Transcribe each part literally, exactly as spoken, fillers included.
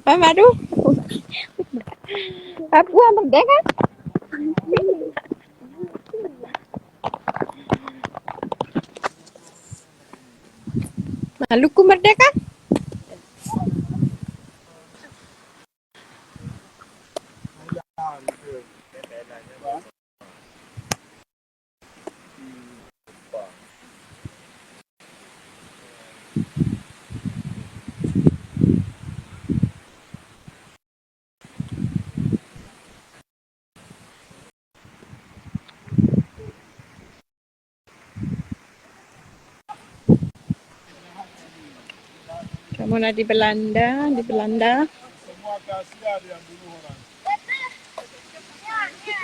Apa tu? Papua merdeka? Maluku merdeka? Kamoe na di Belanda, di Belanda.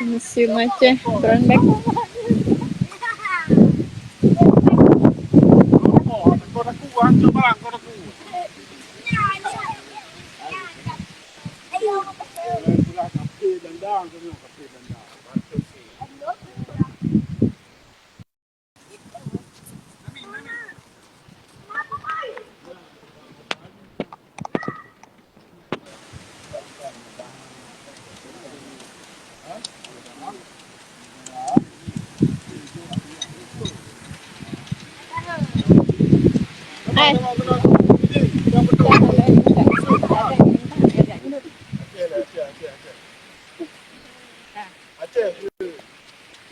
Museum Aceh, Brown Bag.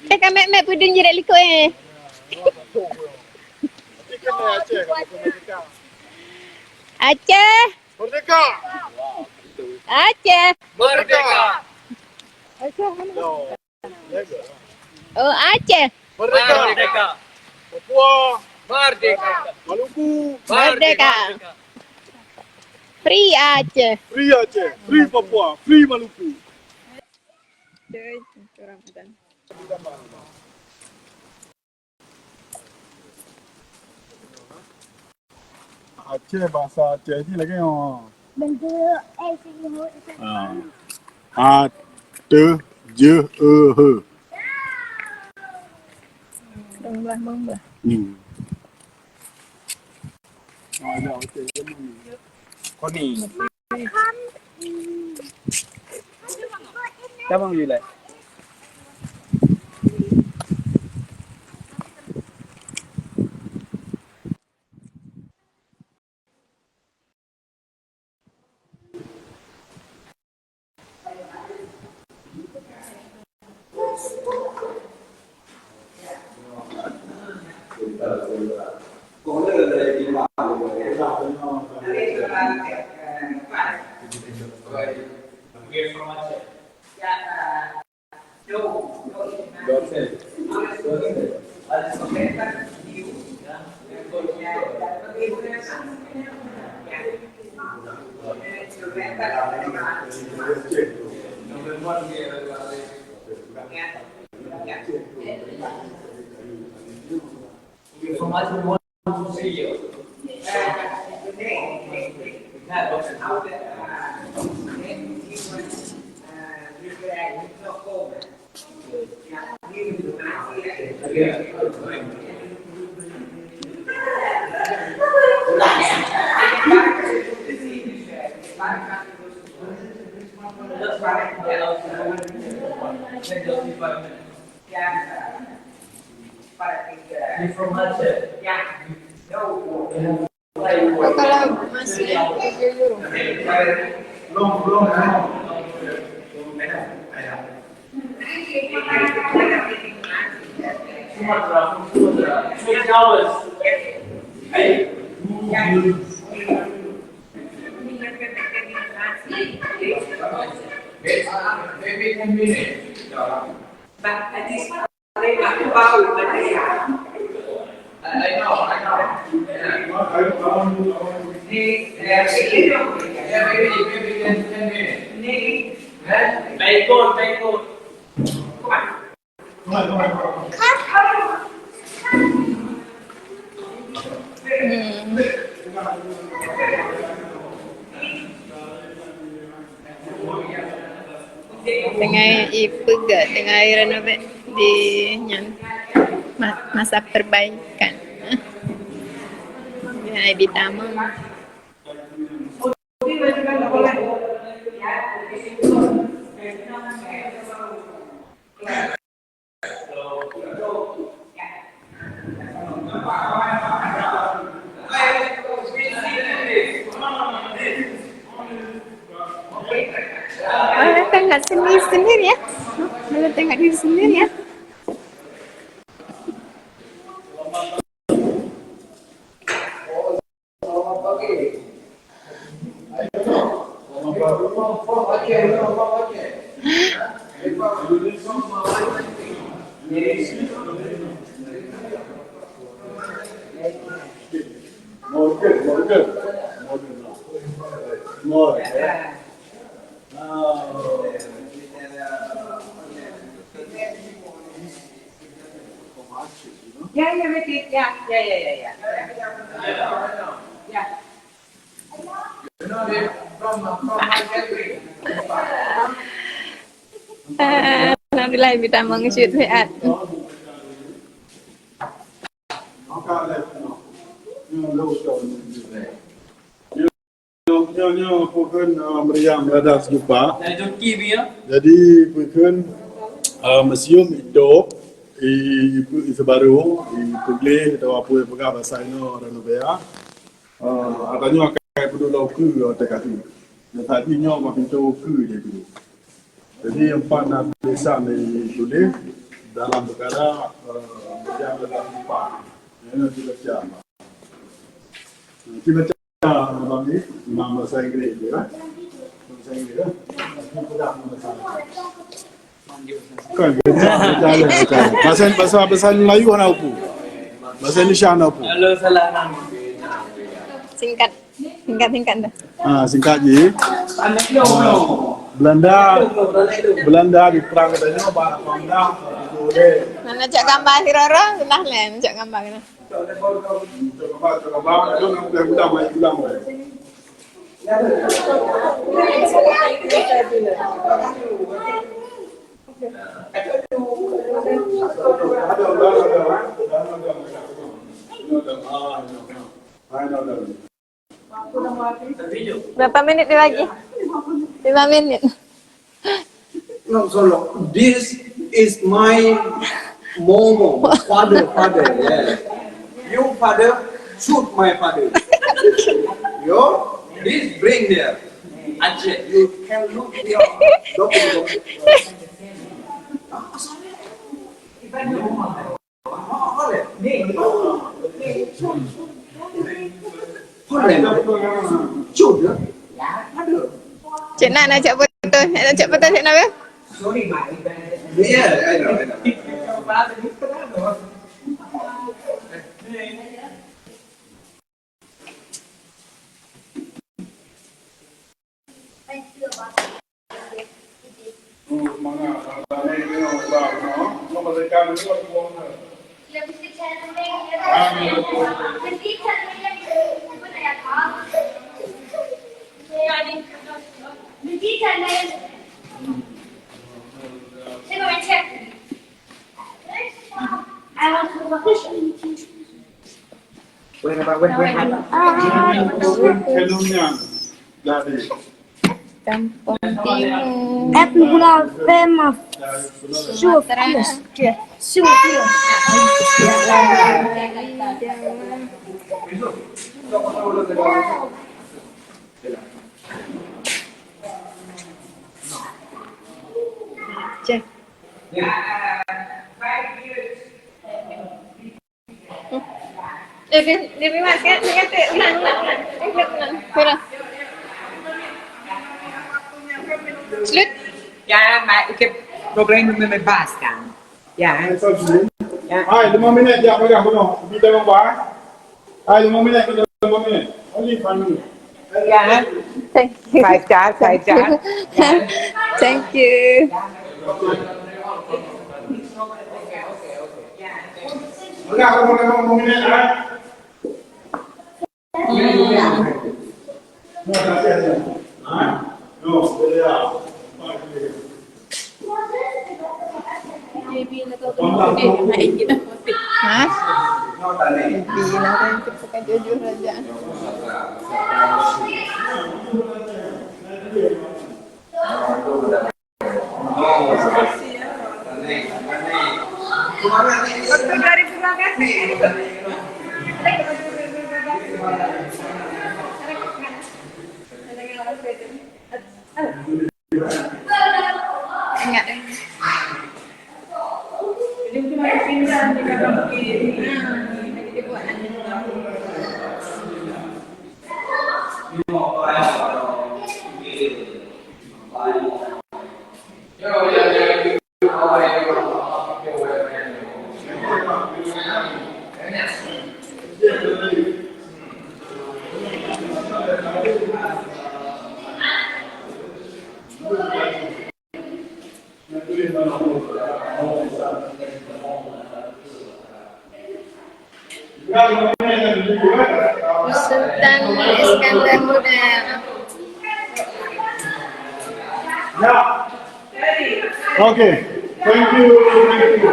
Eh, ka mek-mek peudeueng jirat likot, eh. Aceh. Merdeka! Aceh. Merdeka! Oh, Aceh. Merdeka! Merdeka! Papua! Merdeka! Maluku! Merdeka! Free Aceh. Free Aceh! Free Papua! Free Maluku! Aceh, bahasa Aceh jih lagèe nyoe. Bentuk, eh, sini, ho, itu. Ha. A, te, je, e, he. Dong belah, dong belah. Hmm. Ha, ya, okey, ya, mana? Koni. Siapa yang relax? Kalau masih tujuh euro. Hmm. Teungoh ipeugah, teungoh irenovate di nyan, ma-, masa perbaikan. Ya, ditamong. Orang tengok seni sendiri ya. Orang tengok diri sendiri ya. Morgan, Morgan. Morgan. Morgan. Ya, ya, betul. Ya, ya, ya, ya, ya. Ya. Alhamdulillah, bita mengusut sihat. Nyoe, nyoe, nyoe, peue kheun, eh, meriam lada sejupa. Jadi, peue kheun, eh, museum itu, i, i, i sebaru, i, peugléh atau apa yang peugah bahasa inoe, renovea. Eh, ata nyoe akai peuduek lom keu otai kaki. Dan tadi nyoe bak pintu keu dia dulu. Jadi, empat na tulisan ditulis dalam perkara, eh, meriam lada sejupa. Ini dibaca. Kita baca, Abang ni, memang bahasa Inggeris je, kan? Bahasa Inggeris, kan? Kita pegang bahasa Inggeris. Bukan, baca, baca, baca, baca. Bahasa, bahasa, bahasa Melayu hana upu. Bahasa Indonesia hana upu. Halo, salam. Singkat. Singkat, singkat dah. Ha, singkat je. Ha, Belanda, Belanda diperang katanya, ba-, Belanda, oleh Mana cak gambar si Roro? Sudah lah, cak gambar kena. Berapa minit dia lagi? Lima minit. No, so long. This is my momo, father, father, yeah. You father, shoot my father. You, this bring there. Ajay, you can look here. Look, look. Ah, sorry. Cik Nat nak cak foto, nak cak foto Cik Nat, eh? Weh, weh, weh, weh. Kampung Timun. Êtes-vous la femme sur pied? Sur pied. Cek. Eh, dia, dia memang sihat, dia kata, ulang, ulang, ulang. Eh, ulang, ulang. Ulang. Slut. Ya, ma-, ikut program membebaskan. Ya. Ya. Hai, lima minit, jak pegang penuh. Kita lupa. Hai, lima minit, kita lima minit. Only five minutes. Ya. Thank you. Five star, five star. Thank you. Ha? Bila kan kita jujur aja. Waktu dua ribu lima belas. Ingat, eh. Sultan Iskandar Muda. Okay. Thank you. Thank you.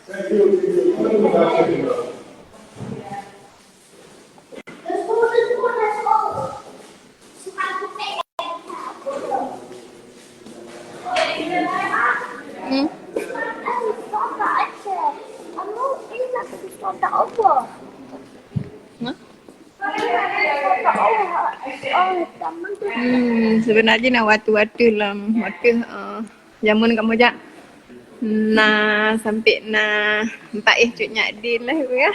Thank you. Thank you. Hmm. Hah? Hmm, sebenarnya na watèe-watèe lom, watèe, eh, jameun kamoe jak. Na sampai na empat eh cut nyak din lah ya.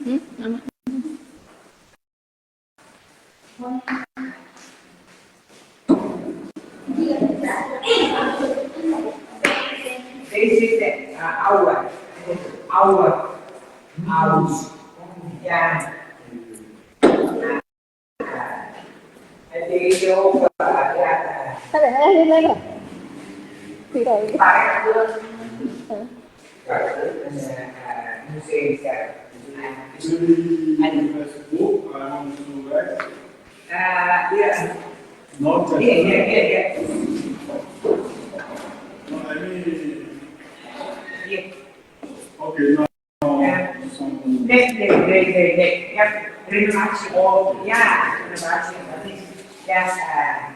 Hmm, nama? They say that, uh, our, our, ours. Yeah. Okay, no. Next, next, next, next, next. Yeah, renovation. Oh, yeah, renovation. I think that's, uh,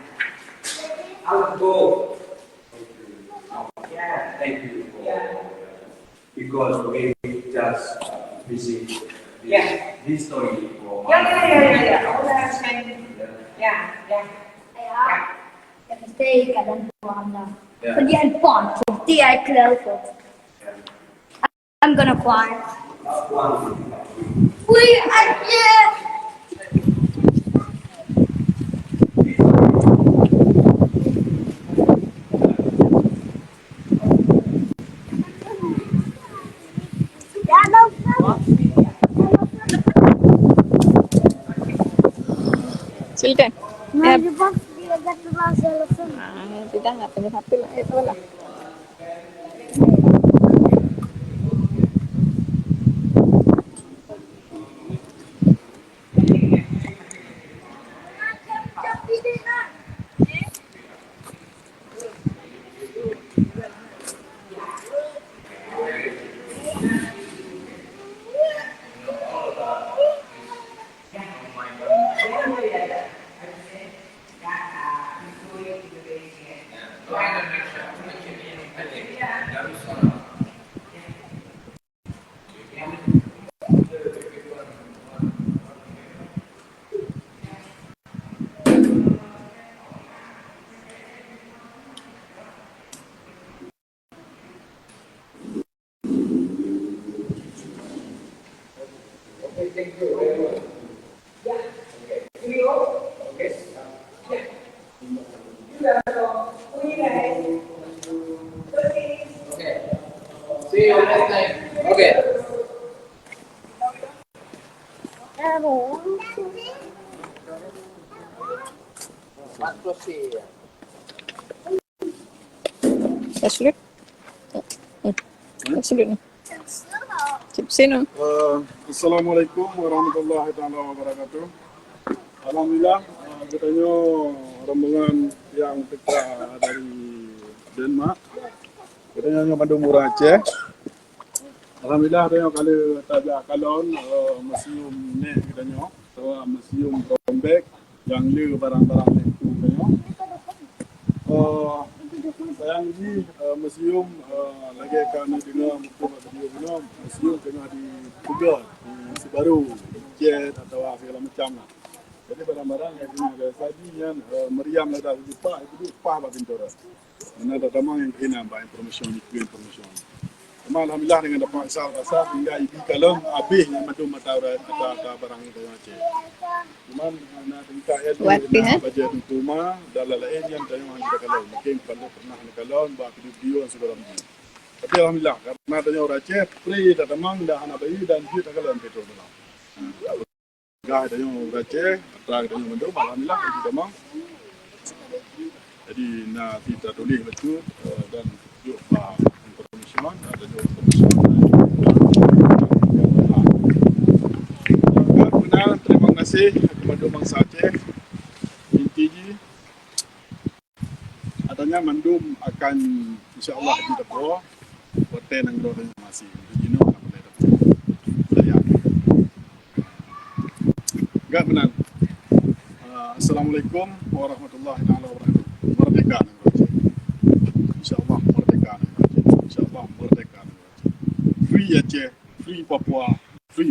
our goal. Yeah. Thank you. Yeah. Because we just, uh, visit this, yeah, history for, yeah, yeah, yeah, yeah, yeah. All that time. Yeah. Yeah, yeah. Yeah. Let me stay, kadang buang lah. Yeah. Pergi handphone, nanti I close it. Yeah. I'm gonna cry. We are here. Sultan. Nah, eh, dia pun dia dah keluar selesai. Ah, sudah, nak tanya satu lah. Eh, salah. See you next time. Okay. Absolut. Hmm. Absolut ni. Cip sini. Eh, Assalamualaikum warahmatullahi taala wabarakatuh. Alhamdulillah, eh, geutanyoe rombongan nyang teuka dari Denmark. Geutanyoe nyoe mandum ureueng Aceh. Alhamdulillah, tanyoe ka lheueh tajak kalon, eh, museum nèh geutanyoe, atawa museum Brombek nyang le barang-barang Teungku tanyoe. Eh, sayang jih, eh, museum, eh, lagèe ka neudeungoe muphom bak video bunoe, museum teungoh dipeugöt di Sibaru, jet atawa segala macam lah. Jadi barang-barang nyang teungoh saji nyan, eh, meuriam lagèe jih, paih, itu paih bak pintoe rot. Meunan tatamong nyang keunan bak information, information. Cuma alhamdulillah, deungon dapat asai-asai sehingga ibi kalon habéh nyan mandum mata urat, mata, mata barang nyang teuka Aceh. Cuman na tingkah ilèe, na bajèe Teungku ma dan laén-laén nyan tanyoe hana takalon. Mungkin pernah, pernah takalon bak video-video nyang sigohlom jih. Tapi alhamdulillah, karena tanyoe ureueng Aceh, free tatamong dan hana bayeue dan jeuet takalon petrol dalam. Peugah tanyoe ureueng Aceh, atra tanyoe mandum, alhamdulillah, laju tamong. Jadi, na cit tatuléh bacut, eh, dan jok bak information, na tanyoe information. Meunan, terima kasih kepada bansa Aceh. Inti jih, Adanya mandum akan, insya Allah, jiteupeue watèe nanggroe tanyoe masih. Jinoe akan pandai teupeue. Saya. Enggak meunan. Ah, Assalamualaikum warahmatullahi taala wabarakatuh. Merdeka nanggroe Aceh. Insya Allah merdeka nanggroe Aceh. Insya Allah merdeka nanggroe Aceh. Free Aceh, free Papua.